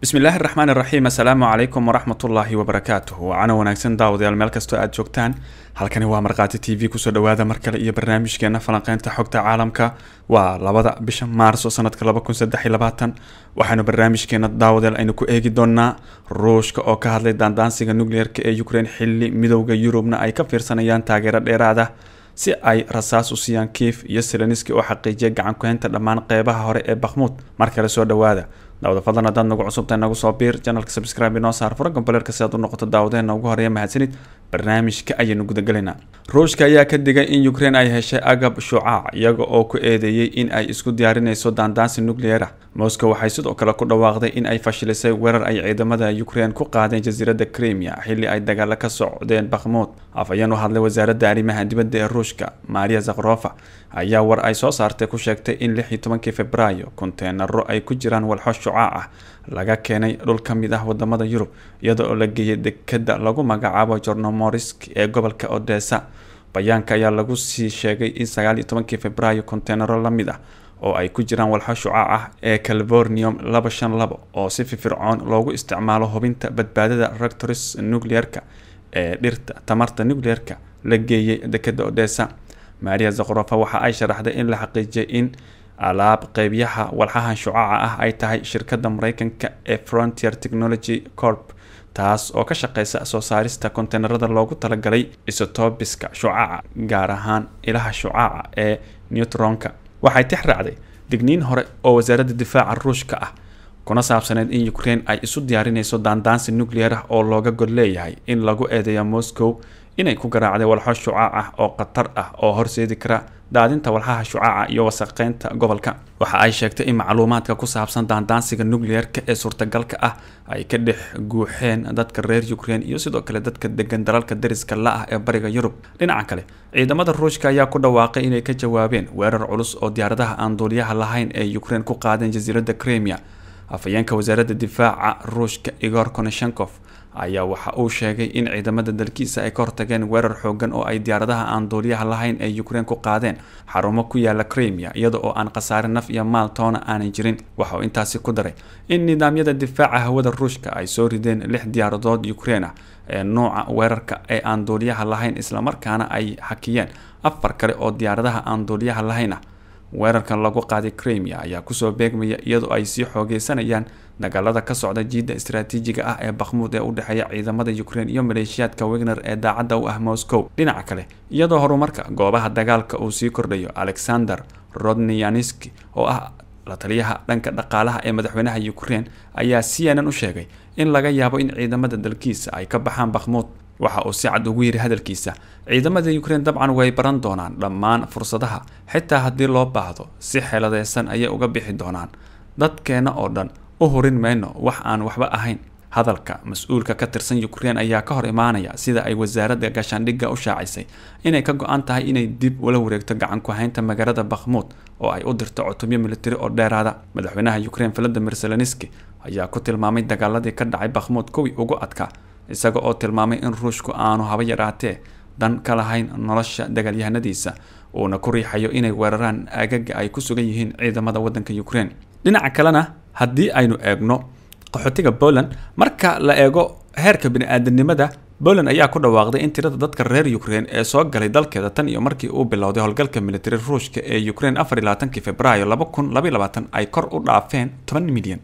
Bismillaahi raxmaani raxiim. Assalaamu calaykum waraxmatullaahi wabarakaatuh. Waacana wanaagsan daawadayaal, meel kastoo aad joogtaan. Halkani waa Markhaati TV. Kusoo dhawaada mar kale iyo barnaamijkeena falanqeynta xogta caalamka. Waa 2da bisha Maarso sanadka 2023. Waxaanu barnaamijkeena, daawadayaal, aynu ku eegi doonaa Ruushka oo ka hadlay daandaansiga nuclearka ee Ukraine, xilli Midowda Yurubna ay ka fiirsanayaan taageero dheeraada si ay rasaas u siiyaan Kiev, iyo Zelenski oo xaqiijiyay gacan ku-haynta dhammaan qeybaha hore ee Bakhmut. Mar kale soo dhawaada, daawada. Fadlan haddaad nagu cusubtahay, nagu soo biir channelka, subscribe inoo saar, fura gambaleelka si aad u noqoto daawadeena ugu horeeya. Mahadsanid. Barnaamijka ayaynu gudagalaynaa. Ruushka ayaa ka digay in Ukraine ay heshay agab shucaac, iyaga oo ku eedeeyey in ay isku diyaarinayso daandaansi nuclear ah. Moscow waxay sidoo kale ku dhawaaqday in ay fashilisay weerar ay ciidamada Ukraine ku qaadeen jasiiradda Crimea, xilli ay dagaalo ka socdeen Bakhmut. Afhayeen u hadlay wasaaradda arrimaha dibadda ee Ruushka, Maria Zakharova, ayaa war ay soo saartay ku sheegtay in 16-kii Februaayo konteenaro ay ku jiraan walxo shucaac ah laga keenay dhul ka mid ah wadamada Yurub, iyada oo la geeyay dekeda lagu magacaabo Chornomorsk ee gobolka Odessa. Bayaanka ayaa lagu sii sheegay in 19-kii Februaayo konteenaro lamid ah oo ay ku jiraan walxo shucaac ah ee californium 252, oo si firfircoon loogu isticmaalo hubinta badbaadada reactors nuclearka ee dhirta tamarta nuclearka, la geeyay dekeda Odessa. Maria Zakharova waxa ay sharaxday in la xaqiijiyay in alaab qeybiyaha walxahan shucaaca ah ay tahay shirkadda Mareykanka ee Frontier Technology Corp, taas oo ka shaqeysa soo saarista konteenarada loogu talagalay isotopiska shucaaca, gaar ahaan ilaha shucaaca ee neutronka. Waxay tix raacday digniin hore oo wasaaradda difaaca Ruushka ah, kuna saabsaneyd in Ukraine ay isu diyaarinayso daandaansi nuclear ah, oo looga gol leeyahay in lagu eedeeyo Moscow inay ku garaacday walxo shucaac ah oo khatar ah oo horseedi kara daadinta walxaha shucaaca iyo wasaqeynta gobolka. Waxa ay sheegtay in macluumaadka ku saabsan daandaansiga nuclearka ee suurtagalka ah ay ka dhex guuxeen dadka reer Ukraine iyo sidoo kale dadka degan dalalka dariska la ah ee bariga Yurub. Dhinaca kale, ciidamada Ruushka ayaa ku dhawaaqay inay ka jawaabeen weerar culus oo diyaaradaha aan duuliyaha lahayn ee Ukraine ku qaadeen jasiiradda Crimea. Afhayeenka wasaaradda difaaca Ruushka, Igor Konashenkov, ayaa waxa uu sheegay in ciidamada dalkiisa ay ka hortageen weerar xoogan oo ay diyaaradaha aan duuliyaha lahayn ee Ukraine ku qaadeen xarumo ku yaala Crimea, iyada oo aan khasaare naf iyo maal toona aanan jirin. Waxa uu intaasi ku daray in nidaamyada difaaca hawada Ruushka ay soo rideen lix diyaaradood Ukraine ah ee nooca weerarka ee aan duuliyaha lahayn, islamarkaana ay hakiyeen afar kale oo diyaaradaha aan duuliyaha lahayn ah. Weerarkan lagu qaaday Crimea ayaa kusoo beegmaya iyadoo ay sii xoogeysanayaan dagaalada ka socda jiidda istaraatiijiga ah ee Bakhmut ee u dhexeeya ciidamada Ukraine iyo maleeshiyaadka Wagner ee daacadda u ah Moscow. Dhinaca kale, iyadoo horumarka goobaha dagaalka uu sii kordhayo, Alexander Rodnianski, oo ah la taliyaha dhanka dhaqaalaha ee madaxweynaha Ukraine, ayaa CNN u sheegay in laga yaabo in ciidamada dalkiisa ay ka baxaan Bakhmut. Waxa uu si cad ugu yiri hadalkiisa: "Ciidamada Ukraine dabcan way baran doonaan dhammaan fursadaha, xitaa haddii loo baahdo si xeeladeysan ayay uga bixi doonaan. Dadkeena oo dhan u hurin mayno wax aan waxba ahayn." Hadalka mas-uulka ka tirsan Ukraine ayaa ka hor imaanaya sida ay wasaaradda gaashaandhigga u shaacisay inay ka go-an tahay inay dib ula wareegto gacan ku-haynta magaalada Bakhmut oo ay u dirto cutubyo militari oo dheeraada. Madaxweynaha Ukraine, Volodymyr Zelenski, ayaa ku tilmaamay dagaaladii ka dhacay Bakhmut kuwii ugu adkaa, isaga oo tilmaamay in Ruushku aanu haba yaraatee dan ka lahayn nolosha dagaalyahanadiisa, uuna ku riixayo inay weeraraan aagaga ay ku sugan yihiin ciidamada wadanka Ukraine. Dhinaca kalena, haddii aynu eegno qaxootiga Poland, marka la eego heerka bini-aadanimada, Poland ayaa ku dhawaaqday in tirada dadka reer Ukraine ee soo galay dalkeeda tan iyo markii uu bilowday howlgalka military Ruushka ee Ukraine 24-kii Februaayo 2022 ay kor u dhaafeen 10 milyan.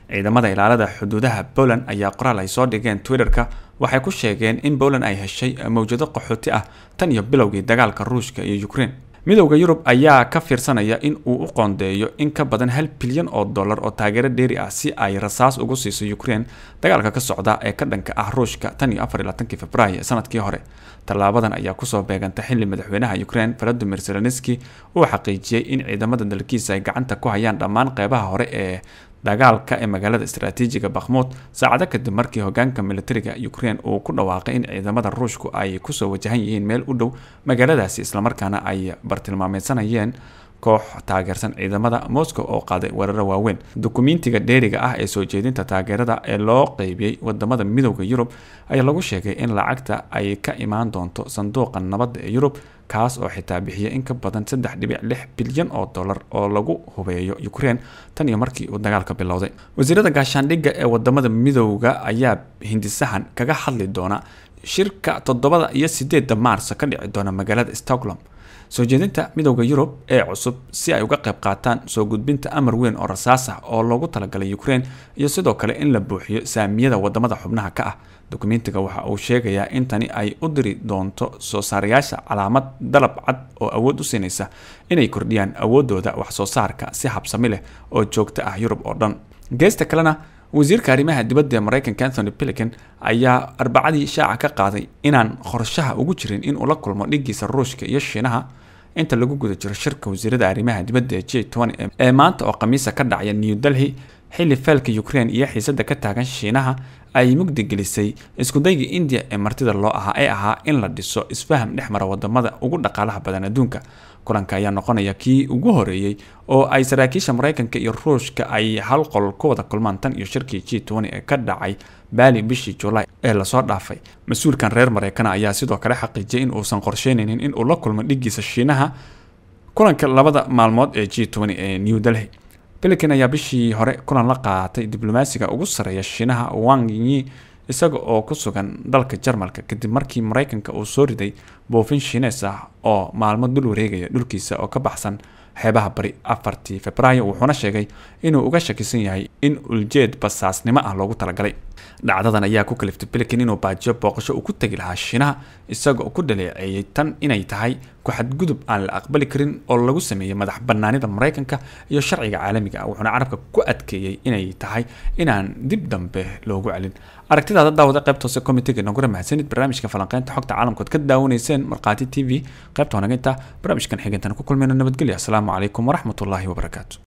Ciidamada ilaalada xuduudaha Poland ayaa qoraal ay soo dhigeen Twitterka waxay ku sheegeen in Poland ay heshay mawjado qaxooti ah tan iyo bilowgii dagaalka Ruushka iyo Ukraine. Midowda Yurub ayaa ka fiirsanaya in uu u qoondeeyo in ka badan $1 bilyan oo taageero dheeri ah si ay rasaas ugu siiso Ukraine dagaalka ka socda ee ka dhanka ah Ruushka tan iyo 24-kii Februaayo sanadkii hore. Tallaabadan ayaa kusoo beegantay xilli madaxweynaha Ukraine, Volodymyr Zelenski, uu xaqiijiyey in ciidamada dalkiisa ay gacanta ku hayaan dhammaan qeybaha hore ee dagaalka ee magaalada istaraatiijiga Bakhmut, saacado kadib markii hogaanka militariga Ukraine uu ku dhawaaqay in ciidamada Ruushku ay kusoo wajahan yihiin meel u dhow magaaladaasi, islamarkaana ay bartilmaameysanayeen Koox taageersan ciidamada Moscow oo qaaday weeraro waaweyn. Dukumiintiga dheeriga ah ee soo jeedinta taageerada ee loo qeybiyey wadamada Midowda Yurub ayaa lagu sheegay in lacagta ay ka imaan doonto sanduuqa nabadda ee Yurub, kaas oo xitaa bixiya in ka badan 3.6 bilyan oo dollar oo lagu hubeeyo Ukraine tan iyo markii uu dagaalka bilowday. Wasiirada gaashaandhigga ee wadamada midowga ayaa hindisahan kaga hadli doona shirka 7 iyo 8 Maarso ka dhici doona magaalada Stockholm. Soo jeedinta Midowda Yurub ee cusub si ay uga qayb qaataan soo gudbinta amar weyn oo rasaas ah oo loogu talagalay Ukraine iyo sidoo kale in la buuxiyo saamiyada wadamada xubnaha ka ah. Dukumiintiga waxa uu sheegayaa in tani ay u diri doonto soo saarayaasha calaamad dalab cad oo awood u siinaysa inay kordhiyaan awoodooda wax soo saarka si habsami leh oo joogto ah Yurub oo dhan. Geesta kalena, wasiirka arrimaha dibadda ee Mareykanka Anthony Blinken ayaa Arbacadii shaaca ka qaaday inaan qorshaha ugu jirin in uu la kulmo dhiggiisa Ruushka iyo Shiinaha inta lagu guda jiro shirka wasiirada arrimaha dibadda ee G20 ee maanta oo Khamiisa ka dhacaya New Delhi, xilli feelka Ukraine iyo xiisadda ka taagan Shiinaha ay mugdi gelisay isku dayga India ee martida loo ahaa ee ahaa in la dhiso isfaham dhex mara wadamada ugu dhaqaalaha badan adduunka. Kulanka ayaa noqonaya kii ugu horeeyay oo ay saraakiisha Mareykanka iyo Ruushka ay hal qol ku wada kulmaan tan iyo shirkii G20 ee ka dhacay Bali bishii July ee lasoo dhaafay. Mas-uulkan reer Mareykana ayaa sidoo kale xaqiijiyay in uusan qorsheyneynin in uu la kulmo dhiggiisa Shiinaha kulanka labada maalmood ee G20 ee New Delhi. Blinken ayaa bishii hore kulan la qaatay diblomaasiga ugu sarreeya Shiinaha Wang Yi isaga oo ku sugan dalka Jarmalka, kadib markii Mareykanka uu soo riday buufin Shiinees ah oo maalmo dul wareegaya dhulkiisa oo ka baxsan xeebaha bari 4 Febraayo, wuxuuna sheegay inuu uga shakisan yahay in uljeed basaasnimo ah loogu talagalay. Dhacdadan ayaa ku kaliftay Blinken inuu baajiyo booqasho uu ku tagi lahaa Shiinaha, isaga oo ku dhaleeceeyay tan inay tahay ku xadgudub aan la aqbali karin oo lagu sameeyay madax bannaanida Mareykanka iyo sharciga caalamiga ah, wuxuuna carabka ku adkeeyay inay tahay inaan dib dambe loogu celin. Aragtidaada daawada qaybta hoose committee nagura mahadsanid. Barnaamijka falanqeynta xogta caalamkood ka daawanayseen Markhaati TV qaybta wanaginta. Barnaamijkan xigantan ku kulmayno, nabadgelyo. Asalaamu calaykum waraxmatullaahi wabarakaatu.